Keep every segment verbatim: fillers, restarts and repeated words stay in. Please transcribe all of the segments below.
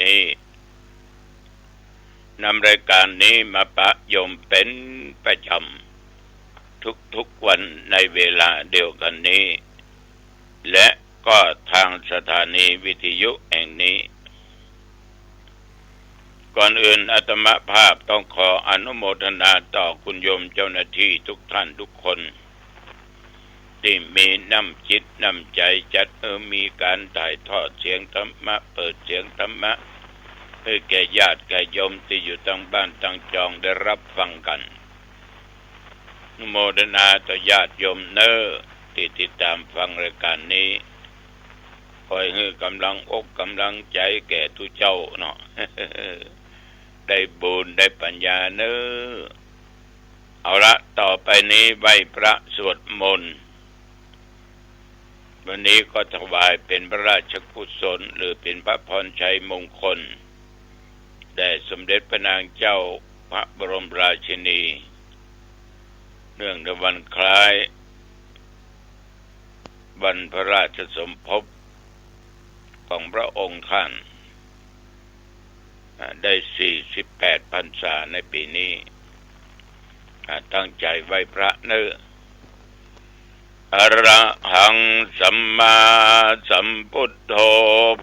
นี้ นำรายการนี้มาปะโยมเป๋นประจ๋ำ ทุกๆ วันในเวลาเดียวกั๋นนี้ และก็ตางสถานีวิทยุแห่งนี้ ก่อนอื่นอาตมาภาพต้องขออนุโมทนาต่อคุณโยมเจ้าหน้าตี้ทุกท่านทุกคน ตี้มีน้ำจิตน้ำใจ๋จัดหื้อมีก๋านถ่ายทอดเสียงธรรมะ เปิดเสียงธรรมะ หื้อแก่ญาติแก่โยมตี้อยู่ตางบ้านตางจองได้ฮับฟังกั๋น อนุโมทนาต่อญาติโยมเน่อ ตี้ติดต๋ามฟังรายการนี้ ขอหื้อก๋ำลังอกก๋ำลังใจ๋แก่ตุ๊เจ้าเนาะ ได้บุญได้ปัญญาเน่อ เอาละ ต่อไปนี้ไหว้พระสวดมนต์ วันนี้ก็ถวายเป๋นพระราชกุศล หรือเป๋นพระพรชัยมงคล แด่สมเด็จพระนางเจ้าพระบรมราชินี เนื่องในวันคล้าย วันพระราชสมภพของพระองค์ท่าน อ่า ได้สี่สิบแปดพรรษาในปี๋นี้ อ่า ตั้งใจ๋ไหว้พระเน่อ อะระหังสัมมาสัมพุทโธ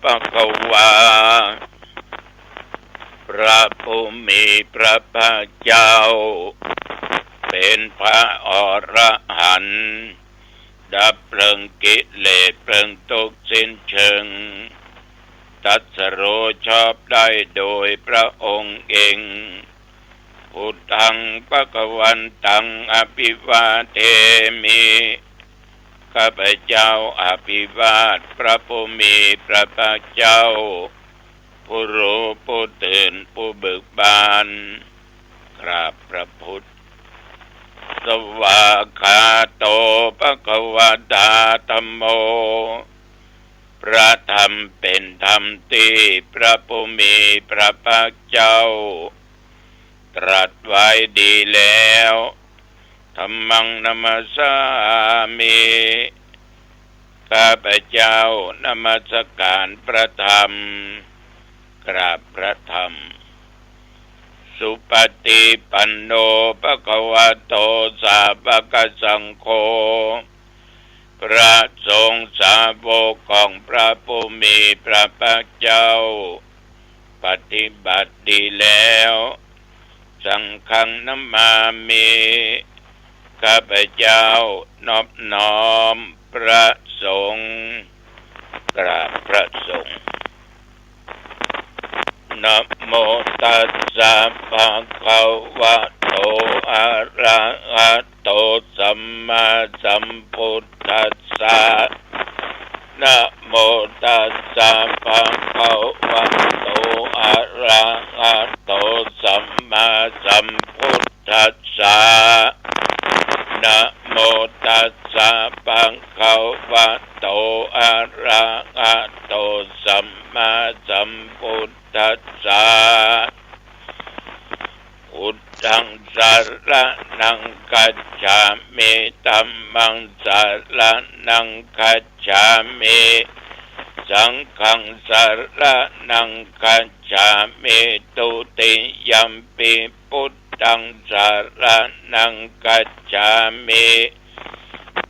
ภะคะวา พระผู้มีพระภาคเจ้า เป๋นพระอรหันต์ ดับเปลิ้งกิเลสเปลิ้งตุ๊กข์สิ้นเชิง ตรัสรู้ชอบได้โดยพระองค์เอง พุทธังภะคะวันตังอะภิวาเทมิ ข้าพเจ้าอภิวาทพระผู้มีพระภาคเจ้า ผู้รู้ผู้ตื่นผู้เบิกบาน กราบพระพุทธ สวากขาโตภะคะวะตาธัมโม พระธรรมเป๋นธรรมตี้พระผู้มีพระภาคเจ้า ตรัสไว้ดีแล้ว ธัมมังนะมัสสามิ ข้าพเจ้านมัสก๋านพระธรรม กราบพระธรรม สุปฏิปันโนภะคะวะโตสาวกสังโฆ พระสงฆ์สาวกของพระผู้มีพระภาคเจ้า ปฏิบัติดีแล้ว สังฆังนะมามิ ข้าพเจ้านอบน้อมพระสงฆ์ กราบพระสงฆ์ นะโมตัสสะภะคะวะโต อะระหะโต สัมมาสัมพุทธัสสะ นะโมตัสสะภะคะวะโต อะระหะโต สัมมาสัมพุทธัสสะ นะโมตัสสะภะคะวะโต อะระหะโต สัมมาสัมพุทธัสสะ พุทธังสะระณังคัจฉามิ ธัมมังสะระณังคัจฉามิ สังฆังสะระณังคัจฉามิ ทุติยัมปิ พุทธังสะระณังคัจฉามิ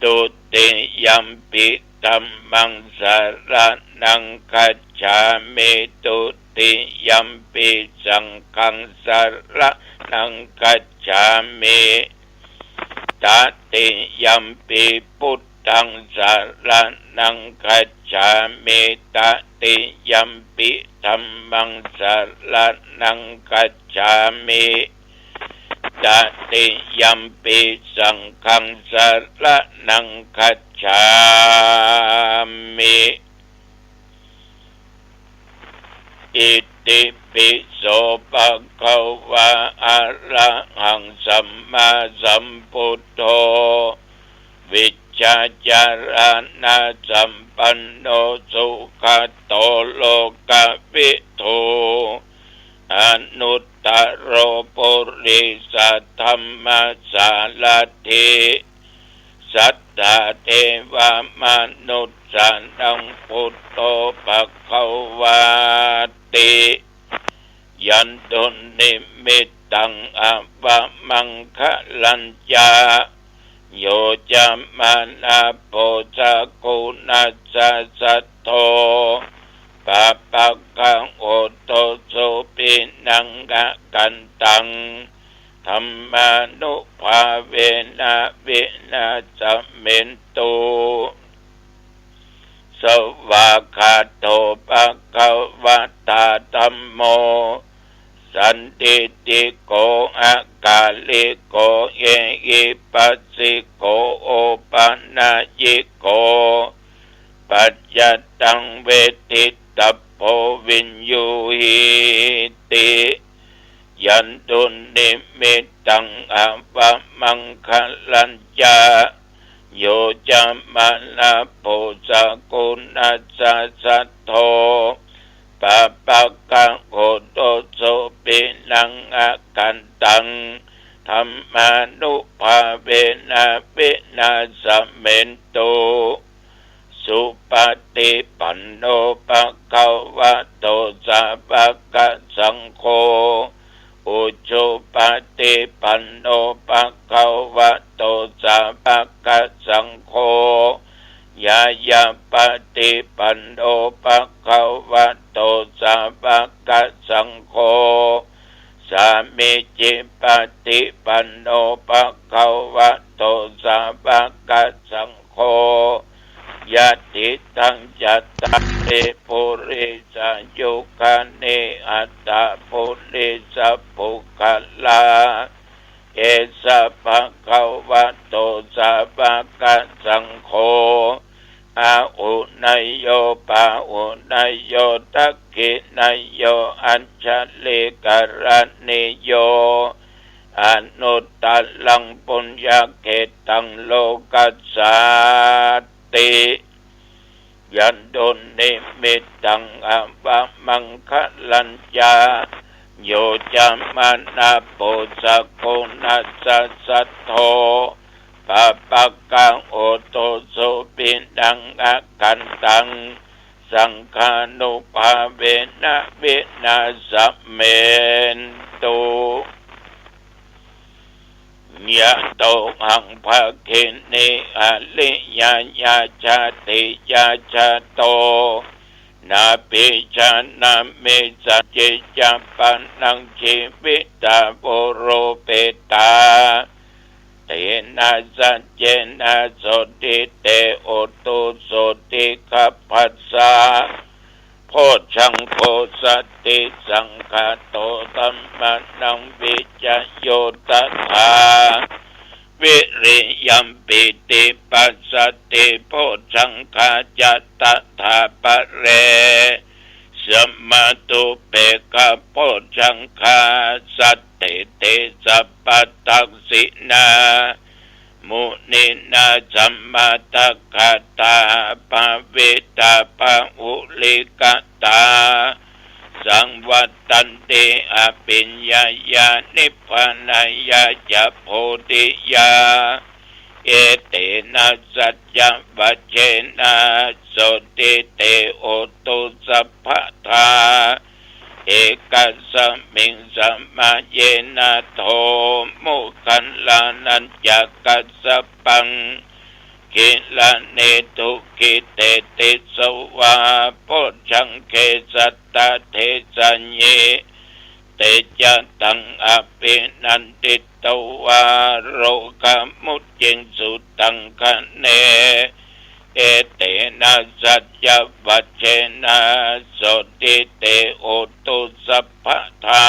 ทุติยัมปิ ธัมมังสะระณังคัจฉามิ ทุติยัมปิ สังฆังสะระณังคัจฉามิ ตติยัมปิ พุทธังสะระณังคัจฉามิ ตติยัมปิ ธัมมังสะระณังคัจฉามิ ตติยัมปิ สังฆังสะระณังคัจฉามิ อิติปิโสภะคะวะ อะระหังสัมมาสัมพุทโธ วิชชาจารณะสัมปันโน สุขะโต โลกะวิทู อนุตตะโร ปุริสะธัมมะสารัตถิ สัตถาเทวะมนุสสานัง พุทโธภะคะวาติ Yandunnimittaṃ avamaṅgalañca, yo cāmanāpo sakuṇassa saddo, pāpaggaho dussupinaṃ akantaṃ, dhammānubhāvena vināsamentu. Svākkhāto bhagavatā dhammo, sandiṭṭhiko akāliko ehipassiko opanayiko, paccattaṃ veditabbo viññūhīti. Yandunnimittaṃ avamaṅgalañca, yo cāmanāpo sakuṇassa saddo, pāpaggaho dussupinaṃ akantaṃ, dhammānubhāvena vināsamentu. Supaṭipanno bhagavato sāvakasaṅgho, ujupaṭipanno bhagavato sāvakasaṅgho, ñāyapaṭipanno bhagavato sāvakasaṅgho, sāmīcipaṭipanno bhagavato sāvakasaṅgho, yadidaṃ cattāri purisayugāni aṭṭha purisapuggalā, esa bhagavato sāvakasaṅgho, āhuneyyo pāhuneyyo dakkhiṇeyyo añjalikaraṇīyo, anuttaraṃ puññakkhettaṃ lokassāti. Yandunnimittaṃ avamaṅgalañca, yo cāmanāpo sakuṇassa saddo, pāpaggaho dussupinaṃ akantaṃ, saṅghānubhāvena vināsamentu. Yatohaṃ bhagini ariyāya jātiyā jāto, nābhijānāmi saccicca pāṇaṃ jīvitā voropetā. Tena saccena sotthi te hotu sotthi gabbhassa. Bojjhaṅgo satisaṅkhāto dhammānaṃ vicayo tathā, viriyampīti passaddhi bojjhaṅgā ca tathāpare, samādhupekkhabojjhaṅgā sattete sabbadassinā. Muninā sammadakkhātā bhāvitā bahulīkatā, saṃvattanti abhiññāya nibbānāya ca bodhiyā. Etena saccavajjena sotthi te hotu sabbadā. Ekasmiṃ samaye nātho moggallānañca kassapaṃ, gilāne dukkhite disvā bojjhaṅge satta desayi. Te ca taṃ abhinanditvā rogā mucciṃsu taṅkhaṇe. Etena saccavajjena sotthi te hotu sabbadā.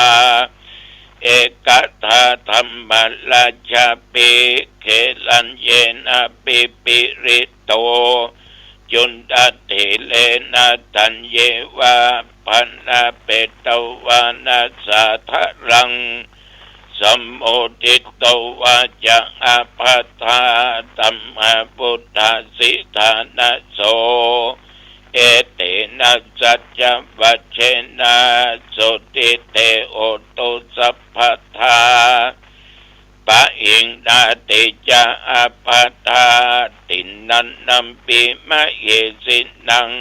Ekadā dhammarājāpi gelaññenābhipīḷito, cundattherena taññeva bhaṇāpetvāna sādaraṃ, sammoditvā ca ābādhā tamhā vuṭṭhāsi ṭhānaso. Etena saccavajjena sotthi te hotu sabbadā. Pahīnanti ca ābādhā tiṇṇannampi mahesinaṃ,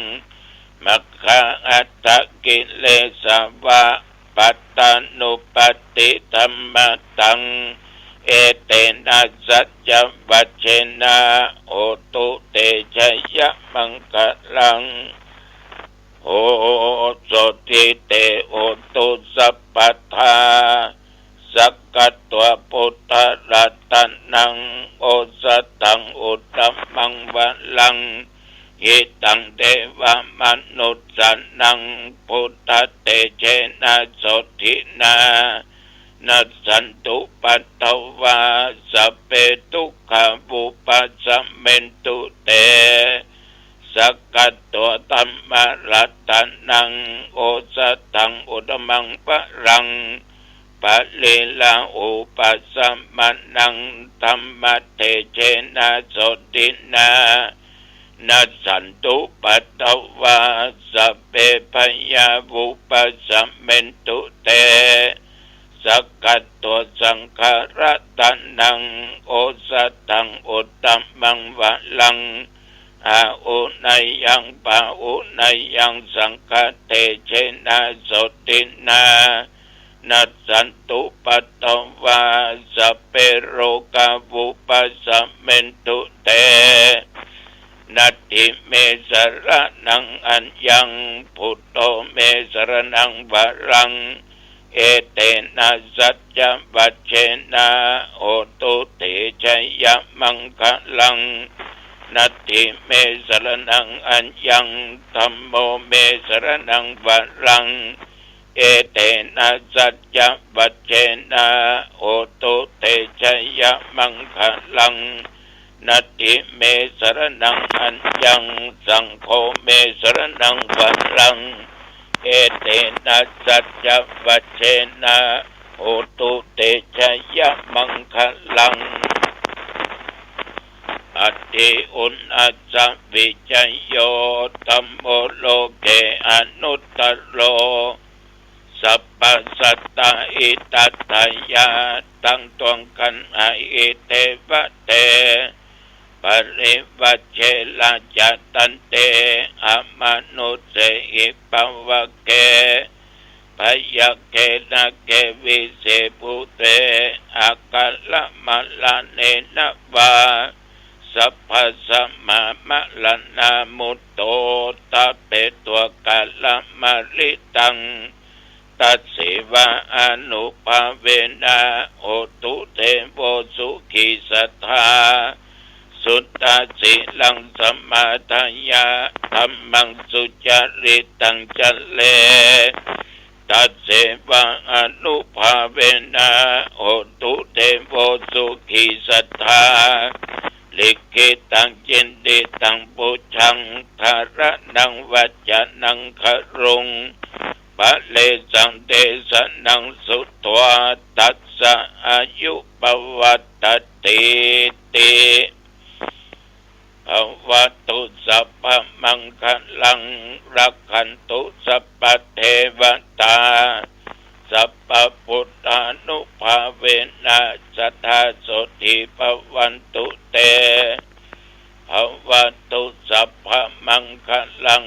maggāhatakilesā va paṭ ตานุปัตติธัมมะตัง เอเตนะสัจจวัจเจนะ โหตุเตชะยะมังคะลัง โห โสตถีเต โหตุสัพพะทา สักขะตวะ พุทธะรัตนัง โอสะถัง อุตตะมังวะรัง หิตัง เทวะมะนุสสานัง พุทธะเตเชนะ โสตถีนา นัสสันตุปัตตวา สัพเพ ทุกขา วุปัสสะเมนตุ เต สักขะตวะ ธัมมะรัตนัง โอสะถัง อุตตะมังวะรัง ปะริลาหุปัสสะมะนัง ธัมมะเตเชนะ โสตถีนา นัสสันตุปัตตวา สัพเพ พยา วุปัสสะเมนตุ เต สักขะตวะ สังฆะรัตนัง โอสะถัง อุตตะมังวะรัง อาหุเนยัง ปะหุเนยัง สังฆะเตเชนะ โสตถีนา นัสสันตุปัตตวา สัพเพ โรคา วุปัสสะเมนตุ เต นัตถิเม สะระณัง อัญญัง พุทโธ เม สะระณัง วะรัง เอเตนะ สัจจวัจเจนะ โหตุเตชะยะมังคะลัง นัตถิเม สะระณัง อัญญัง ธัมโม เม สะระณัง วะรัง เอเตนะ สัจจวัจเจนะ โหตุเตชะยะมังคะลัง นัตถิเม สะระณัง อัญญัง สังโฆ เม สะระณัง วะรัง เอเตนะ สัจจวัจเจนะ โหตุเตชะยะมังคะลัง อัตถิอุณอัสสะ วิชชโย ธัมโม โลเก อนุตตโร สัพพะสัตตา หิตัตถายะ ตัง ตวง ขันหา หิ เทวะ เต ปริวัจเช ราชะ ตันเต อมนุสเสหิ ภะวะเก พะยะเก นะเก วิเส ภูเต อะคะละมะละเนนะวา สัพพะสะมะ มะระณามุตโต ทะเป ตวะ กะละมะริตัง ตัสเสวะ อานุภาเวนะ โหตุ เทโว สุขี สัตถา สุตะ สีลัง สะมาทะยะ ธัมมัง สุจะริตัง จะเร ตัสเสวะ อานุภาเวนะ โหตุ เทโว สุขี สัตถา ลิขิตัง จินติตัง ปุจฉัง กะระณัง วัจจะนัง กะรุง ปะเรสัง เตสะนัง สุตวา ทัสสะ อายุ ปะวัตตะติ ติ ภะวะตุ สัพพะมังคะลัง รักขันตุ สัพพะเทวะตา สัพพะพุทธานุภาเวนะ สัตถา โสตถี ภะวันตุ เต ภะวะตุ สัพพะมังคะลัง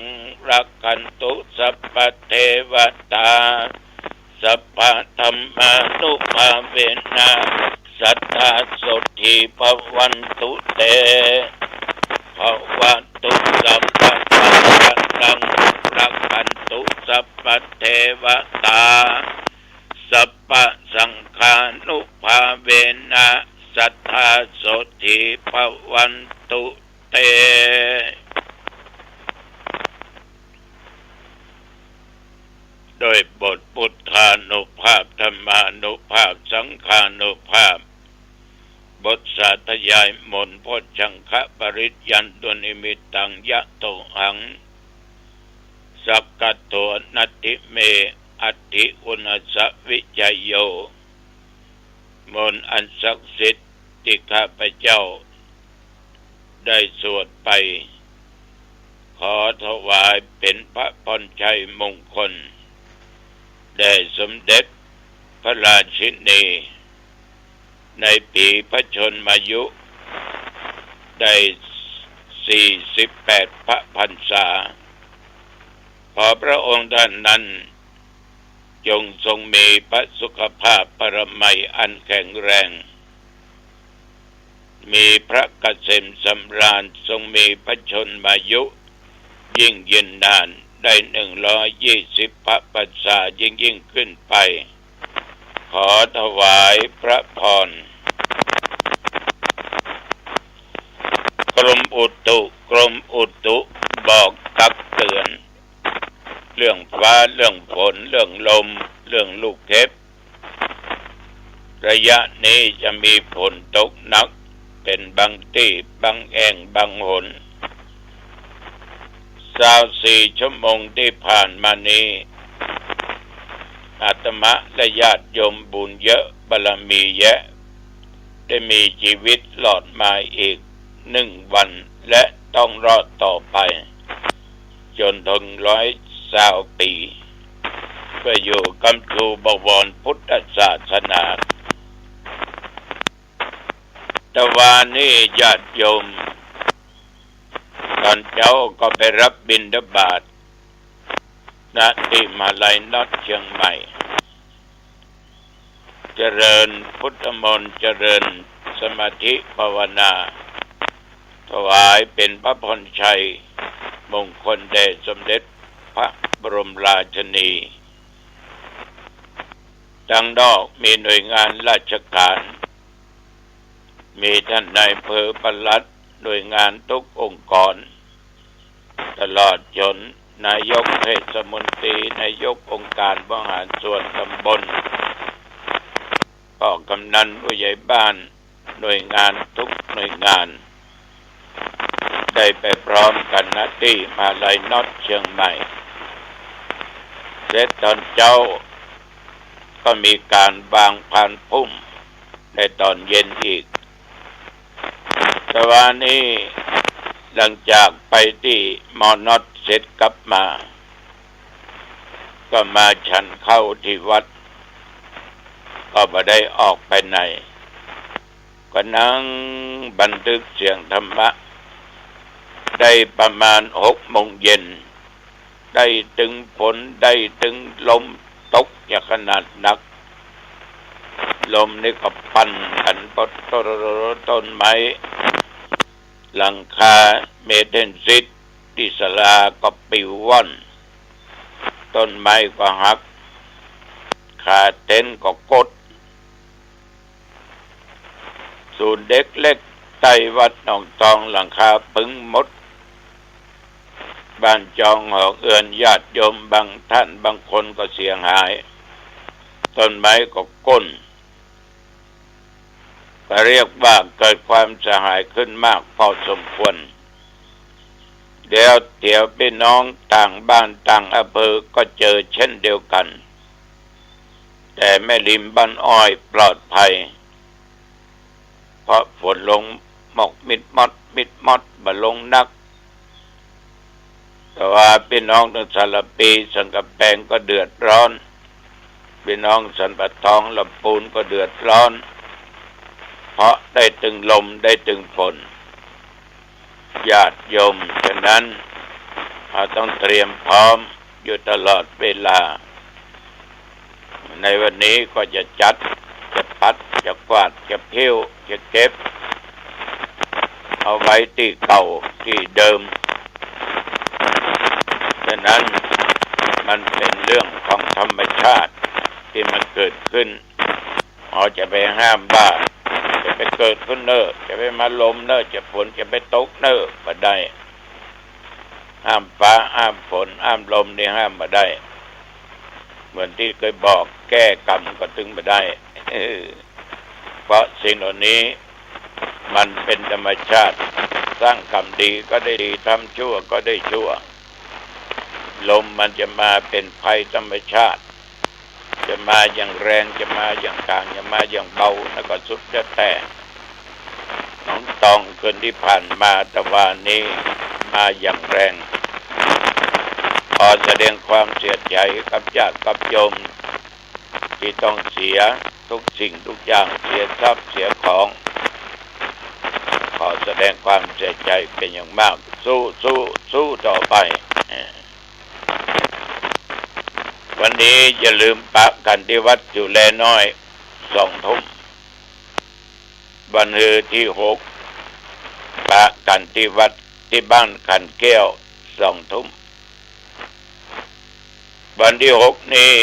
รักขันตุ สัพพะเทวะตา สัพพะธัมมานุภาเวนะ สัตถา โสตถี ภะวันตุ เต ภะวะตุ สัพพะมังคะลัง รักขันตุ สัพพะเทวะตา สัพพะสังฆานุภาเวนะ สัตถา โสตถี ภะวันตุ เต ด้วยบทพุทธานุภาพ ธัมมานุภาพ สังฆานุภาพ บทสาธยายมนต์ โพชฌังคปริยันตุ นิมิตตัง ยะโถ หัง สักขะโถ นัตถิเม อัตถิอุณอัสสะ วิชชโย มนต์อันศักดิ์สิทธิ์ที่ข้าพเจ้าได้สวดไป ขอถวายเป็นพระพรชัยมงคล แด่สมเด็จพระราชินี ในปีพระชนมายุได้ สี่สิบแปด พระพรรษา ขอพระองค์ท่านนั้น จงทรงมีพระสุขภาพพลามัยอันแข็งแรง มีพระเกษมสำราญ ทรงมีพระชนมายุ ยิ่งยืนนานได้หนึ่งร้อยยี่สิบพรรษายิ่งๆ ขึ้นไป ขอถวายพระพร กรมอุตุ กรมอุตุบอกตักเตือน เรื่องฟ้า เรื่องฝน เรื่องลม เรื่องลูกเห็บ ระยะนี้จะมีฝนตกหนัก เป็นบางตี้ บางแห่ง บางหน ซาวสี่ชั่วโมงที่ผ่านมานี้ อาตมาและญาติโยมบุญเยอะ บารมีแยะ ได้มีชีวิตรอดมาอีกหนึ่งวัน และต้องรอดต่อไป จนถึงร้อยซาวปี๋ เพื่ออยู่ค้ำชูบวรพุทธศาสนา ตะวานี้ญาติโยม ตอนเจ๊าก็ไปรับบิณฑบาต ณ ตี้มหาลัยน็อตเชียงใหม่ เจริญพุทธมนต์ เจริญสมาธิภาวนา ถวายเป็นพระพรชัยมงคลแด่สมเด็จพระบรมราชินี ตังนอกมีหน่วยงานราชการ มีต้านนายอำเภอปลัด หน่วยงานทุกองค์กร ตลอดจ๋นนายกเทศมนตรี นายกองค์การบริหารส่วนตำบล ป้อกำนัน ผู้ใหญ่บ้าน หน่วยงานทุกหน่วยงาน ได้ไปพร้อมกั๋น ณ ตี้มหาลัยน็อตเชียงใหม่ เสร็จตอนเจ๊า ก็มีก๋านวางพานพุ่มในตอนเย็นอีก ตะวานี้หลังจากไปตี้มอน็อตเสร็จกลับมา ก็มาฉันข้าวตี้วัด ก็บ่ได้ออกไปไหน ก็นั่งบันทึกเสียงธรรมะ ได้ประมาณหกโมงเย็น ได้ตึงฝน ได้ตึงลมตกอย่างขนาดนัก ลมนี่ก็ปั่นกั๋นปด ต้นไม้ หลังคาเมทัลชีทตี้ศาลาก็ปลิวว่อน ต้นไม้ก็หัก คาเต็นท์ก็กด ศูนย์เด็กเล็กใต้วัดหนองทองหลังคาปึงหมด บ้านจองหอเฮือนญาติโยมบางต้านบางคนก็เสียหาย ต้นไม้ก็ก้น ก็เรียกว่าเกิดความเสียหายขึ้นมากพอสมควร แล้วเดี๋ยวพี่น้องต่างบ้านต่างอำเภอก็เจอเช่นเดียวกั๋น แต่แม่ริมบ้านอ้อยปลอดภัย เพราะฝนลงหมอกมิดมอด มิดมอด บ่ลงหนัก แต่ว่าพี่น้องตังสารภี สันกำแพงก็เดือดร้อน พี่น้องสันป่าตอง ลำพูนก็เดือดร้อน เพราะได้ตึงลม ได้ตึงฝน ญาติโยม ฉะนั้นเฮาต้องเตรียมพร้อมอยู่ตลอดเวลา ในวันนี้ก็จะจัด จะปัด จะกวาด จะผิ้ว จะเก็บ เอาไว้ตี้เก่าตี้เดิม ฉะนั้นมันเป๋นเรื่องของธรรมชาติตี้มันเกิดขึ้น เฮาจะไปห้ามว่า จะไปเกิดขึ้นเน่อ จะไปมาลมเน่อ จะฝนจะไปตกเน่อ บ่ได้ ห้ามฟ้า ห้ามฝน ห้ามลมนี่ห้ามบ่ได้ เหมือนตี้เกยบอก แก้กรรมก็ตึงบ่ได้ เพราะสิ่งเหล่านี้มันเป๋นธรรมชาติ สร้างกรรมดีก็ได้ดี ทำชั่วก็ได้ชั่ว ลมมันจะมาเป๋นภัยธรรมชาติ จะมาอย่างแรง จะมาอย่างก๋าง จะมาอย่างเบา นั่นก็สุดแล้วแต่ หนองตองคืนตี้ผ่านมา ตะวานี้มาอย่างแรง ขอแสดงความเสียใจ๋กับญาติกับโยมตี้ต้องเสียทุกสิ่งทุกอย่าง เสียทรัพย์เสียของ ขอแสดงความเสียใจ๋เป๋นอย่างมาก สู้ สู้ สู้ต่อไป เอ่อ ไป วันนี้อย่าลืมปะกั๋นตี้วัดจุแลน้อย สองทุ่ม วันฮือตี้หก ปะกั๋นตี้วัด ตี้บ้านขันแก้ว สองทุ่ม วันตี้หกนี้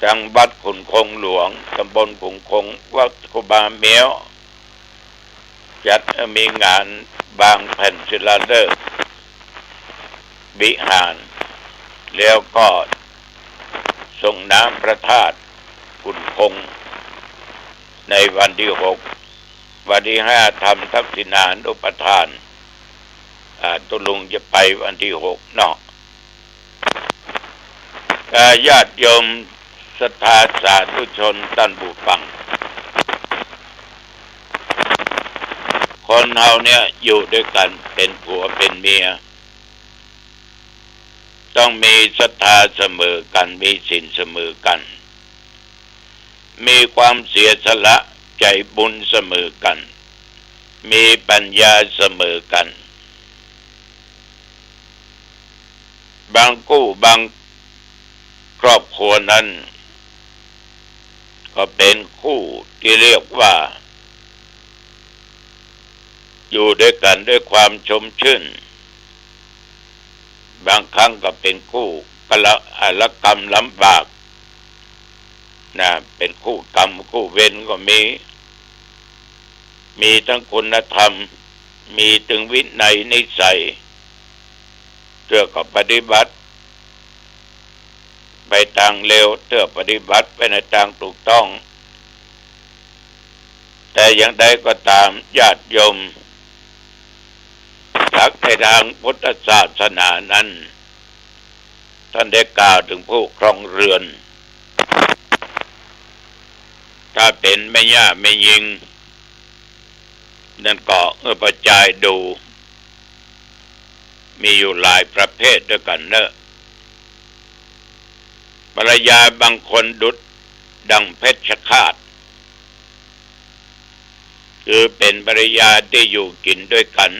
ตังวัดขุนคงหลวง ตำบลขุนคง วัดครูบาแม้ว จัดมีงานวางแผ่นศิลาฤกษ์วิหาร แล้วก็ส่งน้ำพระธาตุขุนคง ในวันตี้หก วันตี้ห้าทำทักษิณานุปทาน อ่า ตุ๊ลุงจะไปวันตี้หกเนาะ อ่า ญาติโยมศรัทธาสาธุชนต้านผู้ฟัง คนเฮาเนี่ยอยู่ด้วยกั๋นเป๋นผัวเป๋นเมีย ต้องมีศรัทธาเสมอกั๋น มีศีลเสมอกั๋น มีความเสียสละใจ๋บุญเสมอกั๋น มีปัญญาเสมอกั๋น บางคู่บางครอบครัวนั้น ก็เป๋นคู่ตี้เรียกว่า อยู่ด้วยกั๋นด้วยความชมชื่น บางครั้งก็เป๋นคู่กะละ อ่า ละกรรมลำบาก นะ เป๋นคู่กรรมคู่เวรก็มี มีตึงคุณธรรม มีตึงวินัยนิสัย เตื้อก็ปฏิบัติไปตางเลว เตื้อปฏิบัติไปในตางถูกต้อง แต่อย่างใดก็ต๋าม ญาติโยม หลักในตางพุทธศาสนานั้น ต้านได้กล่าวเถิงผู้ครองเรือน ถ้าเป๋นแม่หญ้าแม่ญิง นั้นก็ เออ ประจายดู มีอยู่หลายประเภทด้วยกั๋นเนาะ ภรรยาบางคนดุจดั่งเพชฌฆาต คือเป๋นภรรยาตี้อยู่กิ๋นด้วยกั๋น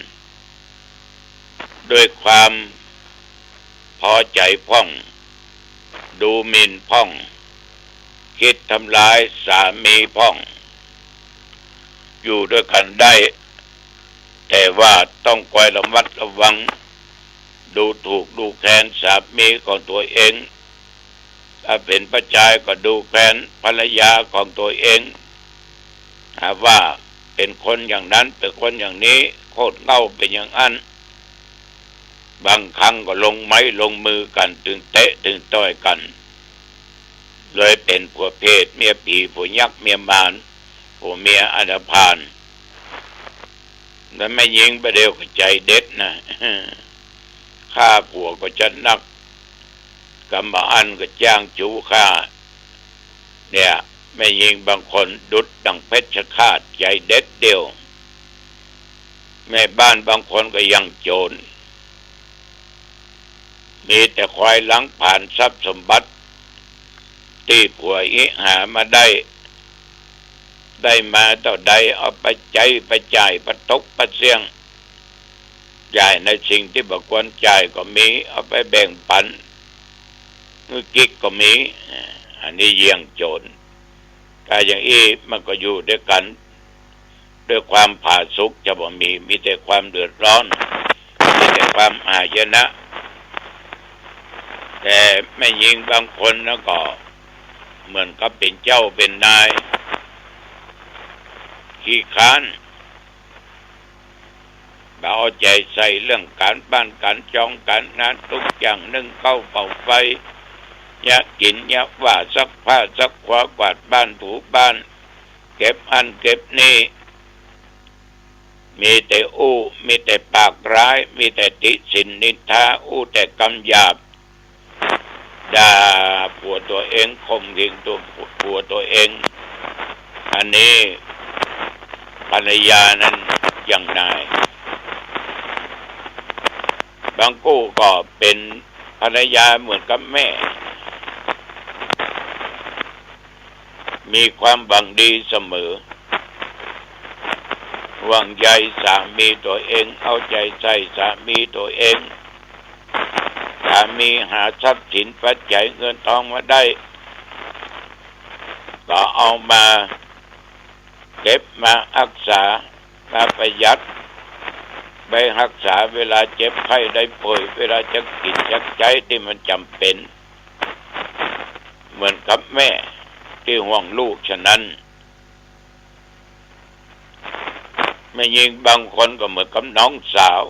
ด้วยความพอใจ๋พ่อง ดูหมิ่นพ่อง กึ๊ดทำลายสามีพ่อง อยู่ด้วยกั๋นได้ แต่ว่าต้องคอยระมัดระวัง ดูถูกดูแคลนสามีของตั๋วเอง ถ้าเป๋นป้อจายก็ดูแคลนภรรยาของตั๋วเอง หาว่าเป๋นคนอย่างนั้น เป๋นคนอย่างนี้ โคตรเหง้าเป๋นอย่างอั้น บางครั้งก็ลงไม้ลงมือกั๋น เถิงเตะเถิงต่อยกั๋น เลยเป๋นผัวเปรต เมียผี ผัวยักษ์ เมียมาร ผัวเมียอันธพาล แล้วแม่ญิงบ่าเดี่ยวก็ใจ๋เด็ดนะ ฆ่าผัวก็จัดหนัก กำบ่อั้นก็จ้างจู๋ฆ่า เนี่ย แม่ญิงบางคนดุจดั่งเพชฌฆาต ใจ๋เด็ดเดี่ยว แม่บ้านบางคนก็อย่างโจ๋ร มีแต่คอยล้างผลาญทรัพย์สมบัติ ตี้ผัวอิหามาได้ ได้มาเต้าใดเอาไปใจ๊ไปจ่ายไปตกไปเสี้ยง จ่ายในสิ่งตี้บ่ควรจ่ายก็มี เอาไปแบ่งปั๋นหื้อกิ๊กก็มี อันนี้อย่างโจ๋ร ถ้าอย่างอี้มันก็อยู่ด้วยกั๋น ด้วยความผาสุกจะบ่มี มีแต่ความเดือดร้อน มีแต่ความหายนะ แต่แม่ญิงบางคนนะก็เหมือนกับเป๋นเจ้าเป๋นนาย ขี้คร้าน บ่เอาใจ๋ใส่เรื่องก๋านบ้านก๋านจองก๋านงาน ตุ๊กอย่างนึ่งข้าวเป่าไฟ เยียะกิ๋นเยียะว่า ซักผ้าซักควา กวาดบ้านถูบ้าน เก็บอั้นเก็บนี่ มีแต่อู้ มีแต่ปากร้าย มีแต่ติฉิ่นนินทา อู้แต่กำหยาบ ด่าผัวตั๋วเอง ข่มเหงตั๋ว ผัวตั๋วเอง อันนี้ภรรยานั้นอย่างนาย บางคู่ก็เป๋นภรรยาเหมือนกับแม่ มีความหวังดีเสมอ ห่วงใยสามีตั๋วเอง เอาใจ๋ใส่สามีตั๋วเอง สา มีหาทรัพย์สินปัจจัยเงินทองมาได้ ก็เอามาเก็บมาฮักษา มาประหยัดไปฮักษาเวลาเจ็บไข้ได้ป่วย เวลาจะกิ๋นจะใจ๊ตี้มันจ๋ำเป๋น เหมือนกับแม่ตี้ห่วงลูกฉะนั้น แม่ญิงบางคนก็เหมือนกับน้องสาว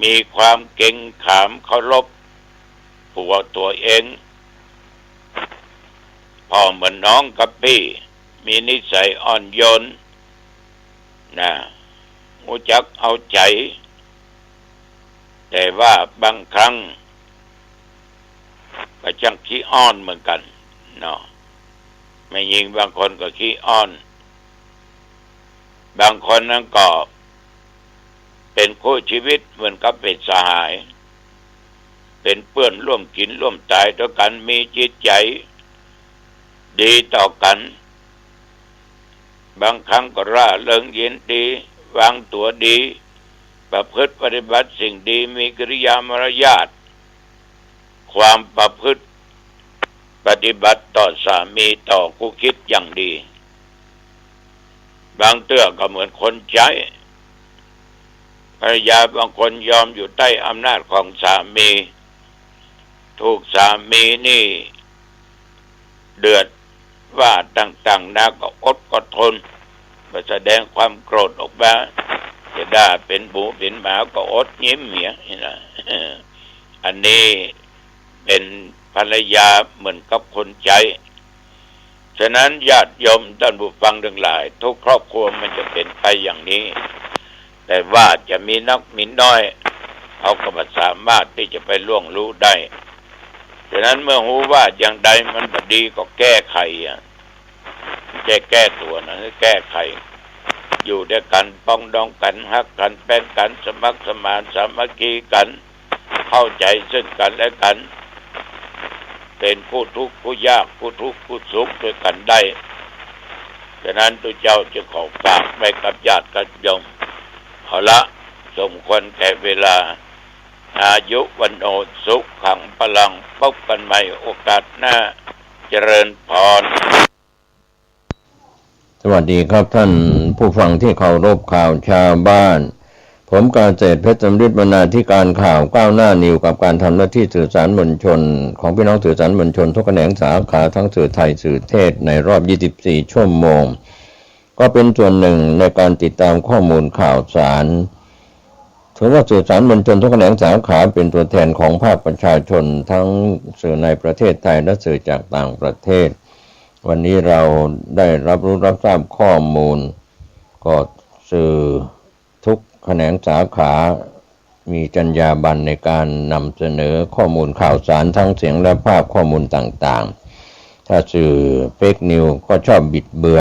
มีความเกรงขามเคารพผัวตั๋วเอง ผ่อเหมือนน้องกับปี้ มีนิสัยอ่อนโยนนะ ฮู้จักเอาใจ๋ แต่ว่าบางครั้งก็จั้งขี้อ้อนเหมือนกั๋นเนาะ แม่ญิงบางคนก็ขี้อ้อน บางคนนั้นก็เป๋นคู่ชีวิตเหมือนกับเป๋นสหาย เป๋นเปื้อนร่วมกิ๋นร่วมต๋ายตวยกั๋น มีจิตใจ๋ดีต่อกั๋น บางครั้งก็ร่าเริงยินดี วางตั๋วดี ประพฤติปฏิบัติสิ่งดี มีกิริยามารยาท ความประพฤติปฏิบัติต่อสามีต่อคู่คริสต์อย่างดี บางเตื้อก็เหมือนคนใจ๊ ภรรยาบางคนยอมอยู่ใต้อำนาจของสามี ถูกสามีนี่เดือดว่าต่างๆ นานา ก็อดก็ทน บ่แสดงความโกรธออกมา จะด่าเป๋นหมูเป๋นหมาก็อดยิ้มเหียนี่นะ อันนี้เป๋นภรรยาเหมือนกับคนใจ๊ ฉะนั้นญาติโยมต้านผู้ฟังตังหลาย ทุกครอบครัวมันจะเป๋นไปอย่างนี้ แต่ว่าจะมีนักมีน้อย เฮาก็บ่สามารถตี้จะไปล่วงรู้ได้ ฉะนั้นเมื่อฮู้ว่าอย่างใดมันบ่ดีก็แก้ไขอะ แก้ แก้ตั๋วนะ แก้ไข อยู่ตวยกั๋น ปรองดองกั๋น ฮักกั๋น แป้งกั๋น สมัครสมาน สามัคคีกั๋น เข้าใจ๋ซึ่งกั๋นและกั๋น เป๋นคู่ทุกข์คู่ยาก คู่ทุกข์คู่สุขตวยกั๋นได้ ฉะนั้นตุ๊เจ้าจึงขอฝากไว้กับญาติกับโยม เอาละ สมควรแก่เวลา อายุ วัณโณ สุขัง พลัง พบกั๋นใหม่โอกาสหน้า เจริญพร สวัสดีครับท่านผู้ฟังที่เคารพ ข่าวชาวบ้าน ผมเกษตรเพชรสำริด บรรณาธิการข่าวก้าวหน้านิวส์ กับการทำหน้าที่สื่อสารมวลชนของพี่น้องสื่อสารมวลชนทุกแขนงสาขา ทั้งสื่อไทยสื่อเทศในรอบ ยี่สิบสี่ ชั่วโมง ก็เป็นส่วนหนึ่งในการติดตามข้อมูลข่าวสาร ถือว่าสื่อสารมวลชนทุกแขนงสาขาเป็นตัวแทนของภาคประชาชน ทั้งสื่อในประเทศไทยและสื่อจากต่างประเทศ วันนี้เราได้รับรู้รับทราบข้อมูล ก็สื่อทุกแขนงสาขา มีจรรยาบรรณในการนำเสนอข้อมูลข่าวสารทั้งเสียงและภาพ ข้อมูลต่างๆ ถ้าสื่อเฟกนิวส์ก็ชอบบิดเบือน